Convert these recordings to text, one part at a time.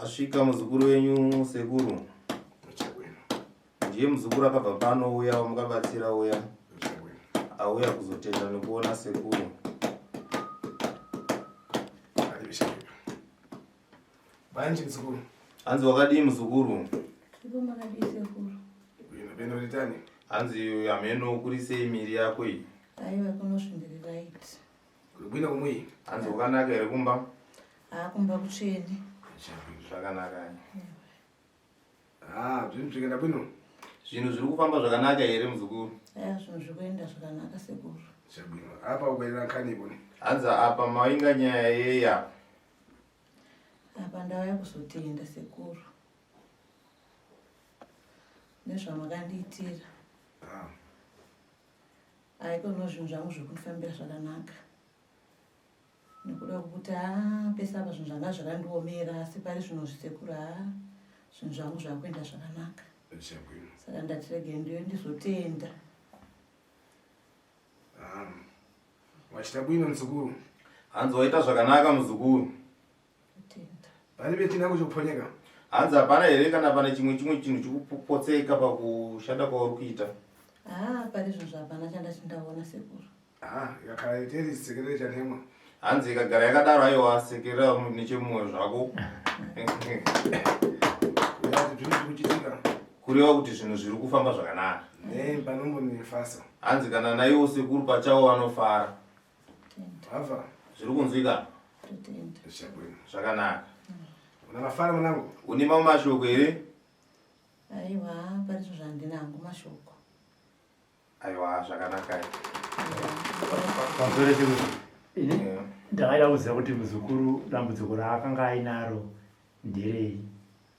Asvika muzukuru wenyu sekuru. Ndiye muzukuru akabva pano uya wamukabatsira uya. Auya kuzotenda nekuona sekuru. Banje muzukuru. Hanzi wakadii muzukuru? Ipo makadii sekuru? Beno ritani. Hanzi hameno kuri sei miri yako iyi? Aiwa kunosvindiri right. Kubwina kumwe. Hanzi wakanaka here kumba? Haa kumba kutsvene. Zvakanaka. Ah, zvinhu zvikaenda bwino. Zvinhu zviri kufamba zvakanaka here muzukuru? Aya zvinhu zviri kuenda zvakanaka sekuru. Chabwino. Apa ukaenda kani bone. Hanzi apa mainga nyaya yeya. Apa ndauya kuzotenda sekuru. Nezvamakandiitira. Ah. Haikona zvinhu zvangu zviri kundifambira zvakanaka. Nekuda kwekuti haa pese apa zvinhu zvanga zvakandiomera asi pari zvino zvisekuru haa zvinhu zvangu zvakuenda zvakanaka. Saka ndati rege ndiyo ndizotenda. Wachita bwino muzukuru. Hanzi waita zvakanaka muzukuru. Pane chinango chokuponyeka. Hanzi hapana here kana pane chimwe chimwe chinhu chikupotseka pakushanda kwauri kuita? Haa pari zvinhu zvapana chandati ndaona sekuru. Ah, yakagara iteri sekerere chanhemwa. Hanzi ikagara yakadaro aiwa sekerera nechemumwoyo zvako. Kureva kuti zvinhu zviri kufamba zvakanaka. Ne panombonifasa. Hanzi kana naiwo sekuru pachawo vanofara. Hava. Zviri kunzwika? Zvakanaka. Una mafara mwanangu? Une mamwe mashoko here? Aiwa, pari zvandina hangu mashoko. Aiwa, zvakanaka. Pamusoro sekuru. Ini ndakaida kuziva kuti muzukuru dambudziko raakanga ainaro nderei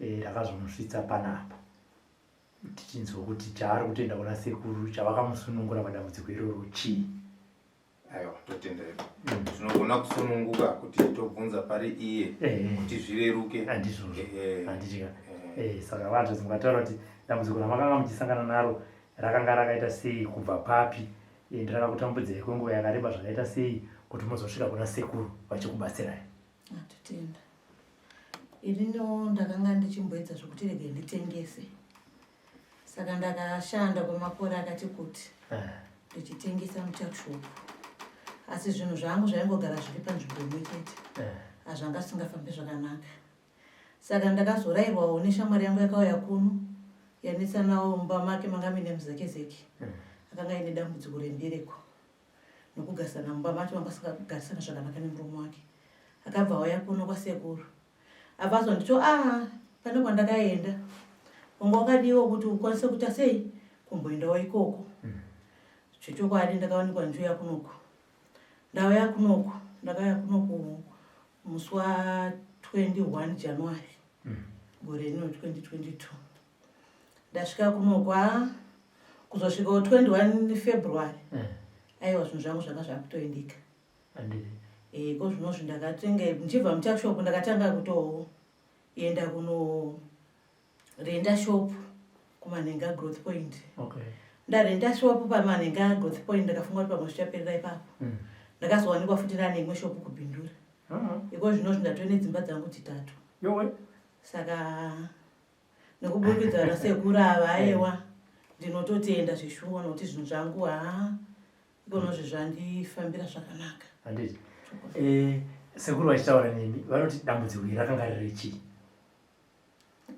eh, rakazomusvitsa panapa. Tichinzwa kuti chaari kutenda kuna sekuru chavakamusunungura padambudziko iroro chii. Aiwa, totenda ipo. Tinogona kusununguka kuti tobvunza pari iye Eh. kuti zvireruke. Handizvozvo. Ehe. Handitya. Ehe. Eh, saka vanhu mukataura kuti dambudziko ramakanga muchisangana naro rakanga rakaita sei kubva papi ende rakakutambudzai kwenguva yakareba zvakaita sei kuti muzosvika kuna sekuru vachikubatsirai. Atotenda. Inino ndakanga ndichimboedza zvekuti rege nditengese. Saka ndakashanda kwemakore akati kuti Eh. ndichitengesa mutuckshop. Asi zvinhu zvangu zvaingogara zviri panzvimbo imwe chete. Eh. Hazvanga zvisingafambi zvakanaka. Saka ndakazorayirwawo neshamwari yangu yakauya kuno yanetsanawo mumba make manga muine muzekezeke. Akanga aine dambudziko rembereko. Nokugarisana mumba macho vanga vasingagarisana zvakanaka nemurume wake. Akabva auya kuno kwasekuru. Abva azonditi ah pane kwandakaenda. Wanga wakadiwa kuti ukwanise kuita sei kumboendawo ikoko. Zvechokwadi ndakawanikwa ndichiuya kunoku. Ndauya kunoku, ndakauya kunoku musi wa 21 January gore rino 2022. Ndasvika kunoku ah kuzosvikawo 21 February. Aiwa zvinhu zvangu zvanga zvakutoendeka. Handiti. Eh, ko zvinozvi ndakatenga ndichibva mutuckshop ndakatanga kutoenda kuno renda shop kuManhenga Growth Point. Okay. Ndarenda shop paManhenga Growth Point ndakafunga kuti pamwe zvichaperera ipapo. Ndakazowanikwa futi ndane imwe shop kuBindura. Iko zvinozvi ndatove nedzimba dzangu dzitatu. Yowe. Saka nekuburikidza nasekuru ava aiwa ndinototenda zveshuwa nokuti zvinhu zvangu haa ikonozvi zvandifambira zvakanaka. Handiti. Eh, sekuru vachitaura nemi vanoti dambudziko iri rakanga riri chii?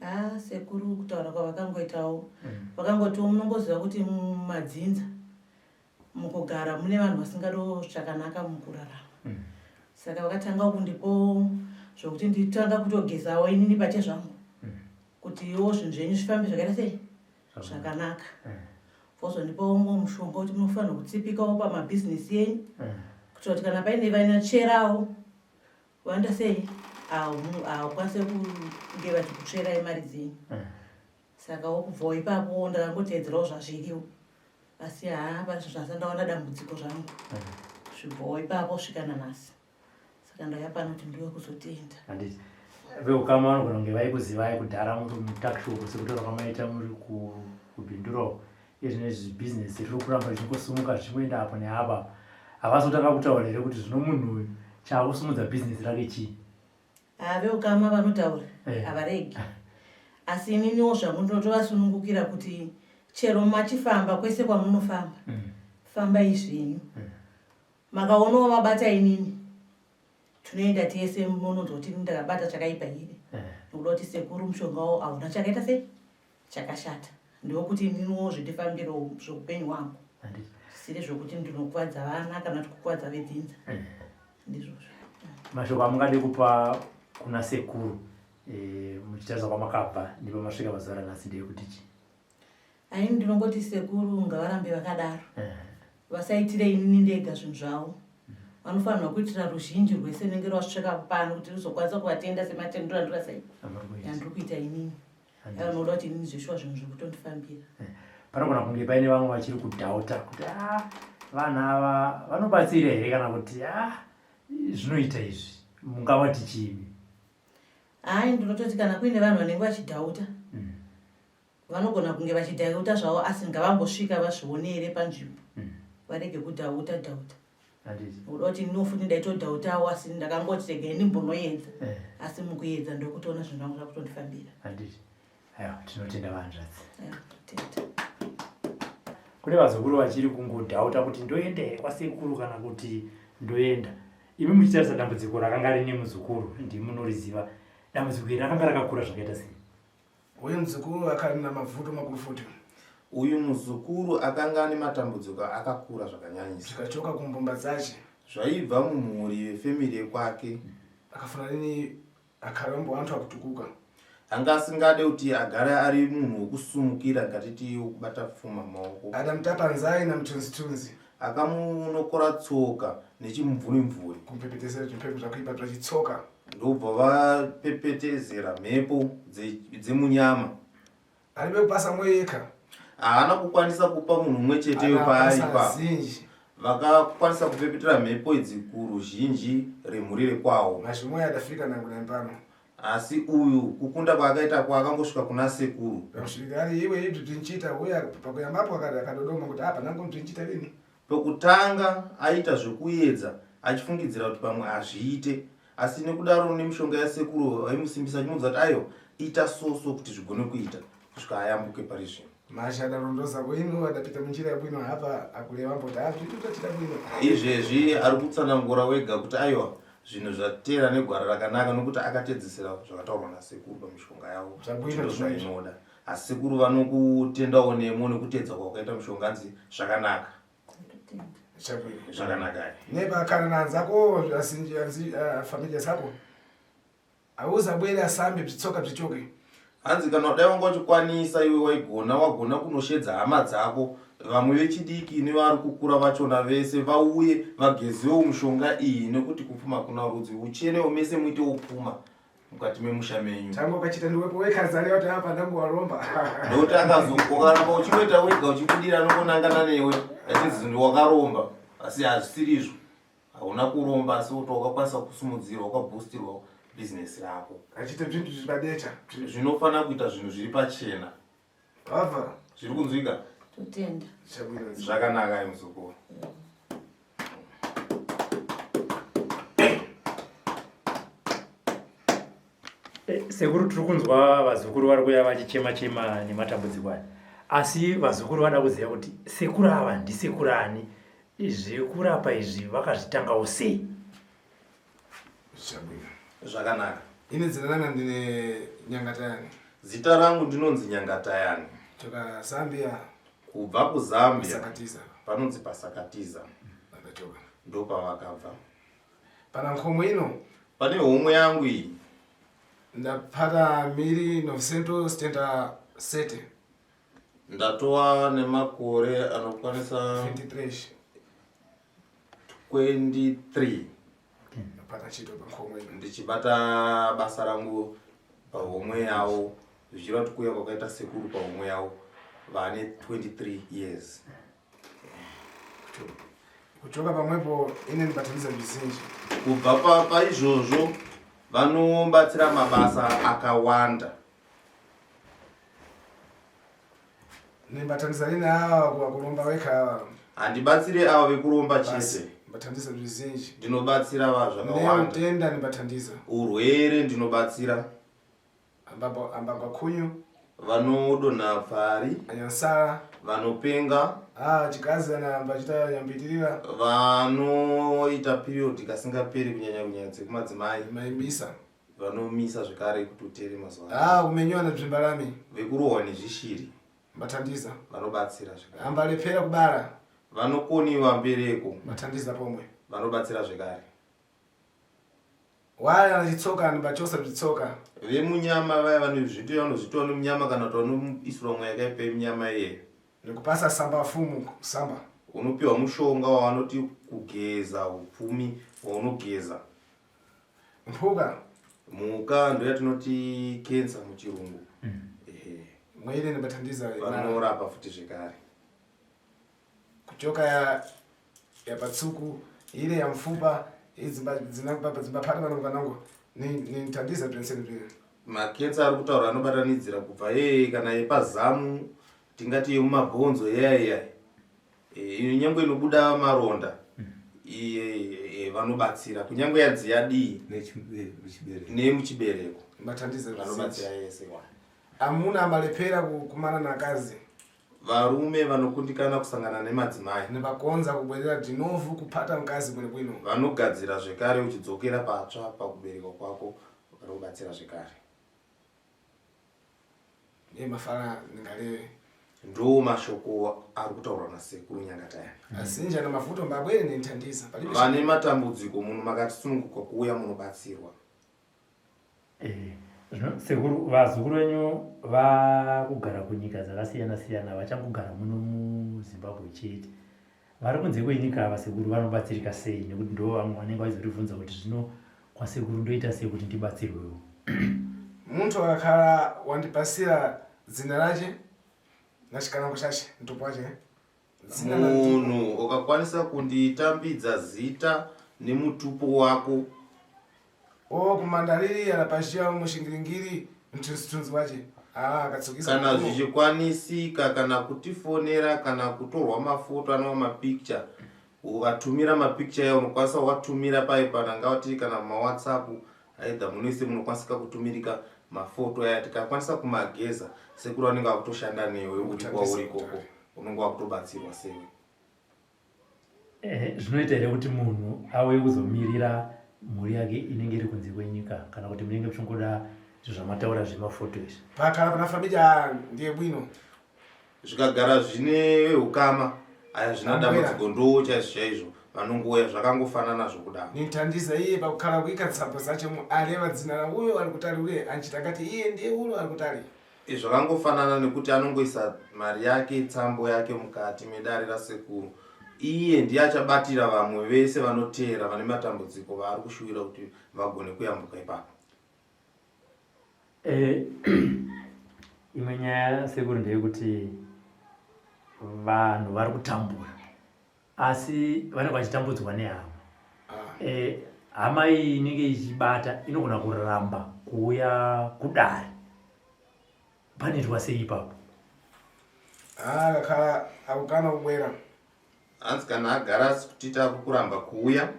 Ah, sekuru kutaura kwavakangoitawo vakangotiwo munongoziva kuti mumadzinza mukugara mune vanhu vasingado zvakanaka mukurarama. Saka vakatanga kundipo zvokuti nditanga kutogezawo inini pache zvangu kutiwo zvinhu zvenyu zvifambe zvakaita sei zvakanaka. Vozondipawo umwe mushonga kuti munofanira kutsipikawo pamabhizinesi enyu kuitira kuti kana paine vanocherawo vanoita sei haukwanise kunge vachikutsverai mari dzenyu. Saka wokubvawo ipapo ndakangoteedzerawo zvazviriwo asi haa pane zvasa ndaona dambudziko zvangu zvibvawo ipapo kusvika nanhasi. Saka ndauya pano kuti ndiwe kuzotenda. Handiti veukama vanogona kunge vaikuzivai kudhara muri mutuckshop sekutaura kwamaita muri kuBindura uko. Iye zvino izvi bhizinesi riri kuramba richingosimuka zvichingoenda apo neapa. Havasi kutanga kutaura here kuti zvino munhu uyu chaakusimudza bhizinesi rake chii? Ah, veukama vanotaura eh. havaregi asi ininiwo zvangu ndinotovasunungukira kuti chero machifamba kwese kwamunofamba mm. fambai zvenyu mm. Makaonawo mabata inini tinoenda tese munonzwa kuti ndakabata chakaipa here eh. nekuda kuti sekuru mushonga wawo hauna chakaita sei chakashata ndokuti ininiwo zvindifambirewo zveupenyu hwangu zvisiri zvokuti ndinokuvadza vana kana kuti kukuvadza vedzinza eh. ndizvozvo mashoko amungade kupa kuna sekuru eh, muchitarisa kwamakabva ndipo masvika mazuva ranhasi ndeyekuti chii Aini ndinongoti sekuru ngavarambe vakadaro vasaitire inini ndega zvinhu zvavo vanofanirwa kuitira ruzhinji rwese nenge rwasvika pano kuti ruzokwanisa kuvatenda sematendero andira sei yandiri kuita inini vanoda kuti inini zveshuwa zvinhu zviri kutondifambira eh, panogona kunge paine vamwe vachiri kudhauta kuti a ah, vanhu ava vanobatsira here kana kuti a ah, zvinoita izvi mungavati chiimi hai ndinototi kana kuine vanhu vanenge vachidhauta mm. Vanogona kunge vachidhauta zvavo asi ngavambosvika vazvionere panzvimbo mm. varege kudhauta dhauta. Uda kuti no futi ndaitodhautawo asi ndakangoti regai ndimbonoedza eh. asi mukuedza ndokutoona zvinhu zvangu zvakutondifambira. Handiti. Aiwa tinotenda vanzvadzi. Aiwa Kune vazukuru vachiri kungodhauta kuti ndoenda here kwasekuru kana kuti ndoenda. Imi muchitarisa dambudziko rakanga rine muzukuru ndimunoriziva. Dambudziko iri rakanga rakakura zvakaita sei? Uyu muzukuru akari namavuto makuru futi. Uyu muzukuru akanga ane matambudziko akakura zvakanyanyisa. Zvikachoka kumbumba dzache. Zvaibva mumhuri yefamily yekwake. Akafanana neni akarombo antu akutukuka. Anga asingade kuti agare ari munhu wekusumukira ngatiti wekubata pfuma mumaoko. Adamutapa nzai namutunzitunzi. Akamunokora tsoka nechimumvuri-mvuri. Kumupepetesera zvimpepo zvakuipa zvachitsoka. Ndobva vapepetezera mhepo dzemunyama. Aribe kupasa mwe yeka. Haana kukwanisa kupa munhu umwe cheteyo paari ipapo. Vakakwanisa kupepetera mhepo idzi kuruzhinji remhuri rekwawo. Mazvimwe adafika nangu nempano. Asi uyu kukunda kwaakaita kwaakangosvika kuna sekuru. Pakusvika ari iwe ibvi bzinchita uye pakuyambapo akadodoma kuti apa nangu bzinchita lini. Pekutanga aiita zvekuedza achifungidzira kuti pamwe hazviite asi nekudaro nemishonga yasekuru vaimusimbisa achimuudza kuti aiwa ita so so kuti zvigone kuita kusvika ayambuke pari zvino. Masha adarondoza bwino adapita munjira yabwino hapa akuleva mboti azvitutachita bwino. Izvezvi ari kutsanangura wega kuti aiwa zvinhu zvateera negwara rakanaka nokuti akatedzesera zvakataurwa nasekuru pamishonga yavo zvainoda. Asi sekuru vanokutendawo nemo nekuteedza kwawakaita mushonga hanzi zvakanaka. Zvakanaka. Neba kana nanzako asinji anzi uh, familia zako. Auza bwere asambe bzitsoka bzichoke. Hanzi kana dai wanga uchikwanisa iwe waigona wagona kunoshedza hama dzako vamwe vechidiki nevari kukura vachona vese vauye vagezewo mushonga iyi nekuti kupfuma kuna rudzi uchenewo mese muite upfuma mukati memusha menyu tangu ukachita ndiwepo wekazari wati apa ndangu waromba ndokuti akazo ukaramba uchingoita wega uchibudira anongonangana newe achinzi ndi wakaromba asi hazvisiri izvo hauna kuromba asi kuti wakakwanisa kusumudzirwa wakabhustirwa bhizinesi rako achiita zvinhu zviri padecha zvinofanira kuita zvinhu zviri pachena Baba. Zviri kunzwika? Totenda. Zvakanaka ayi muzukuru. Eh, sekuru tiri kunzwa vazukuru vari kuya vachichema chema nematambudziko aya asi vazukuru vada kuziva kuti sekuru ava ndisekuru ani zvekurapa izvi vakazvitangawo sei Zvakanaka. Ini zita ranga ndine Nyangatayani. Zita rangu ndinonzi Nyangatayani. Toka Zambia. Kubva kuZambia. Sakatiza. Panonzi paSakatiza. Ndatoka. Ndopavakabva. Pana nkhomwe ino. Pane homwe yangu iyi. Ndapata miri 977. Ndatowa nemakore anokwanisa 23. 23 ndichibata basa rangu pahomwe yavo zvichireva kuti kuuya kwakaita sekuru pahomwe yavo vane 23 years kuchoka pamwepo ine ndibatanidza zvizinji kubva paizvozvo vanobatsira mabasa akawanda Nimbatanizani naava kuvakuromba weka ava. Handibatsire ava vekuromba chete. Mbathandiza bzizinji. Ndinobatsira va zvakawanda. Neutenda nimbathandiza. Urwere ndinobatsira. Ambagwa khunyu. Vanodonha pfari. Anyansala. Vanopenga. Ah, chikazi anamba achita yambitirira. Vanoita period kasingaperi kunyanya kunyanya dzekumadzimai. Maimisa. Vanomisa zvekare kuti utere mazuva. Ah, kumenywa nedzvimbalami. Vekurohwa nezvishiri. Mbathandiza. Vanobatsira zvekare. Ambalepera kubara. Vanokoniwa mbereko. Mbathandiza pomwe. Vanobatsira zvekare. Waya chitsoka nimbachosa zvitsoka. Vemunyama vaya vanozvitoya vanozvitoa nemunyama kana kuti vanoisirwa mweya yakaipa yemunyama iyeyo. Nekupasa samba fumu samba. Unopiwa mushonga wavanoti kugeza upfumi waunogeza. Mhuka. Mhuka ndoyatinoti cancer muchirungu. Ehe. Mwene nimbathandiza. Vanorapa futi zvekare. Kuchoka ya yapatsuku ile ya mfupa idzimba dzimbaphata vanongo vanongo nithandiza bzenseni bzviri. Makensa ari kutaura anobatanidzira kubva yeye kana yepazamu tingati yemumabhonzo yaya e, nyangwe inobuda maronda iye vanobatsira kunyangwe yadzi yadii nemuchibereko vanobatsira yese. Amuna amalepera kumana nakazi. Varume vanokundikana kusangana nemadzimai. Nevakonza kubwerera dhinovu kupata mukazi bwino bwino. Vanogadzira zvekare uchidzokera patsva pakuberekwa kwako vanobatsira zvekare. Ndiye mafara ndingareve. Ndo mashoko ari kutaurwa nasekuru Nyangatayani. Azinja namavuto mbabwere nenthandiza. Vane matambudziko muno makatisununguka kuuya munobatsirwa. Eh, zvino sekuru vazukuru venyu vakugara kunyika dzakasiyana siyana vachangogara muno muZimbabwe chete. Vari kunze kwenyika ava sekuru vanobatsirika sei nekuti ndo vamwe vanenge vachizotibvunza kuti zvino kwasekuru ndoita sei kuti ndibatsirwewo. Muntu akakhala wandipasira dzina rache nachikalango chache mtupo wache Zina na mtupo. Munhu ukakwanisa kunditambidza zita nemutupo wako. O kumandalili anapashiwa mushingiringiri mthunzithunzi wache ah, akatsukisa Kana mgumo. zvichikwanisika kana kutifonera kana kutorwa mafoto anova mapicture ukatumira mapicture ayo unokwanisa kuvatumira paye pana ngavati kana mumawhatsapp either munoise munokwanisika kutumirika mafoto aya tikakwanisa kumageza sekuru vanenge vakutoshanda newe uri kwauri ikoko unenge wakutobatsirwa sewe. Eh, zvinoita here kuti munhu auye kuzomirira mhuri yake inenge iri kunze kwenyika kana kuti munenge muchingoda izvo zvamataura zvemafoto izvi? Pakhala pana familia ndiye bwino. Zvikagara zvine ukama aya zvina dambudziko ndoo chaizvo chaizvo vanongouya zvakangofanana zvokudaro. Nithandiza iye pakukhala kuika tsamba zache mu aleva dzina la uyo ali kutali ule anchita ngati iye ndiye ulo ali kutali. Izvi zvakangofanana nekuti anongoisa mari yake tsambo yake mukati medare rasekuru iye ndiye achabatira vamwe vese vanoteera vane matambudziko vaari kushuwira kuti vagone kuyambuka ipapo. Eh, imwe nyaya sekuru ndeyekuti vanhu vari kutambura asi vanenge vachitambudzwa nehama. Ah. Eh, hama iyi inenge ichibata inogona kuramba kuuya kudare panoitwa sei ipapo? Ah, kakhala akukana kubwera. Hanzi kana agara asi kutiita kuramba kuuya.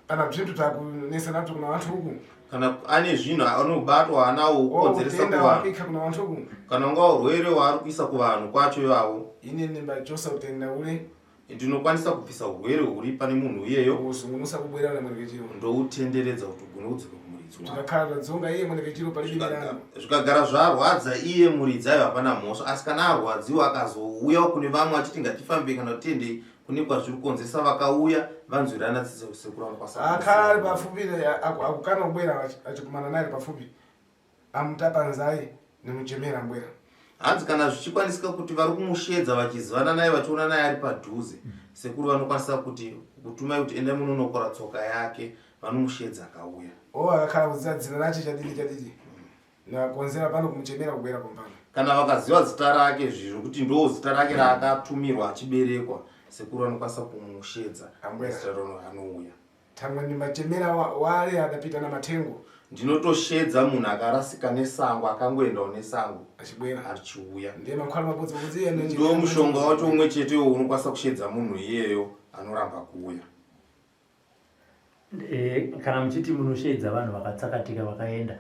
Kana zvinhu takunesa nato kuna vantu uku. Kana ane zvinhu anobatwa anawo kukonzeresa kuvanhu. Kuna vantu uku. Kana unga urwere waari kuisa kuvanhu kwacho ivavo. Ini ndimbachosa kutenda ule. Ndinokwanisa kubvisa urwere huri pane munhu iyeyo. Kuzungunusa kubwera na mwenekechiro. Ndoutenderedza kuti ugone kudzoka kumuridzi wako. Zvikakhala tadzonga iye mwenekechiro palibe milandu. Zvikagara zvarwadza iye muridzi ayo hapana mhosva asi kana arwadziwa akazouya kune vamwe achiti ngatifambe kana kuti tiendei kune kwazviri kukonzeresa vakauya vanzwirana tsitsi sekuru vanokwanisa Akhala ali pafupi akukana kubwera achikumana naye pafupi amutapa nzai nemuchemera mbwera. Hanzi kana zvichikwanisika kuti vari kumushedza vachizivana naye vachiona naye ari padhuze sekuru vanokwanisa kuti kutumai kuti endai munonokora tsoka yake vanomushedza akauya. O akakhala kuziva dzina rache chadidi chadidi nakonzera pano kumuchemera kubwera kumbano. Kana vakaziva zita rake zvekuti ndo zita rake raakatumirwa achiberekwa sekuru vanokwanisa kumushedza Ambwera. zita rono anouya. Tangwe ndimachemera wale adapita na matengo. Ndinotoshedza munhu akarasika nesango akangoendawo nesango achibwera achiuya. Ndiye mankhwala mabodzi mabodzi iye Ndo mushonga wacho umwe chete uwo unokwanisa kushedza munhu iyeyo anoramba kuuya. E, kana muchiti munosheedza vanhu vakatsakatika vakaenda,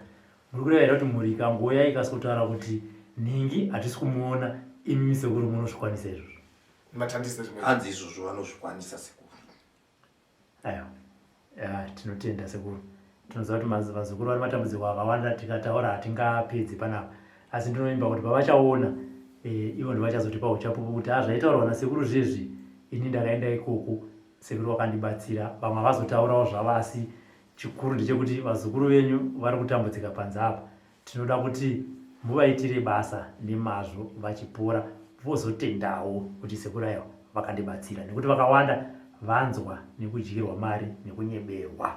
muri kureva here kuti mhuri ikangouya ikasikotaura kuti nhingi hatisi kumuona, imi sekuru munozvikwanisa izvozvo? Matandisa zvimwe. Hanzi izvozvo vanozvikwanisa sekuru. Aiwa, tinotenda sekuru. Tinoziva kuti vazukuru vane matambudziko akawanda, tikataura hatingapedzi panapa, asi ndinovimba kuti pavachaona e, ivo ndivachazotipa uchapupu kuti a ah, zvaitaurwa nasekuru zvezvi, ini ndakaenda ikoko, sekuru vakandibatsira. Vamwe havazotaurawo zvavo, asi chikuru ndechekuti vazukuru venyu vari kutambudzika panze apa. Tinoda kuti muvaitire basa nemazvo vachipora vozotendawo kuti sekuru aiwa vakandibatsira nekuti vakawanda vanzwa nekudyirwa mari nekunyeberwa.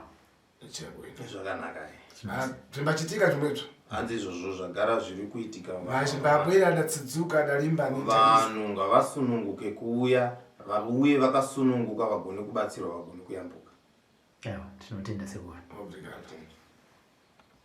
Zvakanaka. Ah, zvimbachitika zvimwezvo. Hanzi izvozvo zvagara zviri kuitika. Mazimbabwe adatsidzuka adalimba. Vanhu ngavasununguke kuuya vauye vakasununguka vagone kubatsirwa vagone kuyambuka. Aiwa tinotenda sekuru. Obrigado.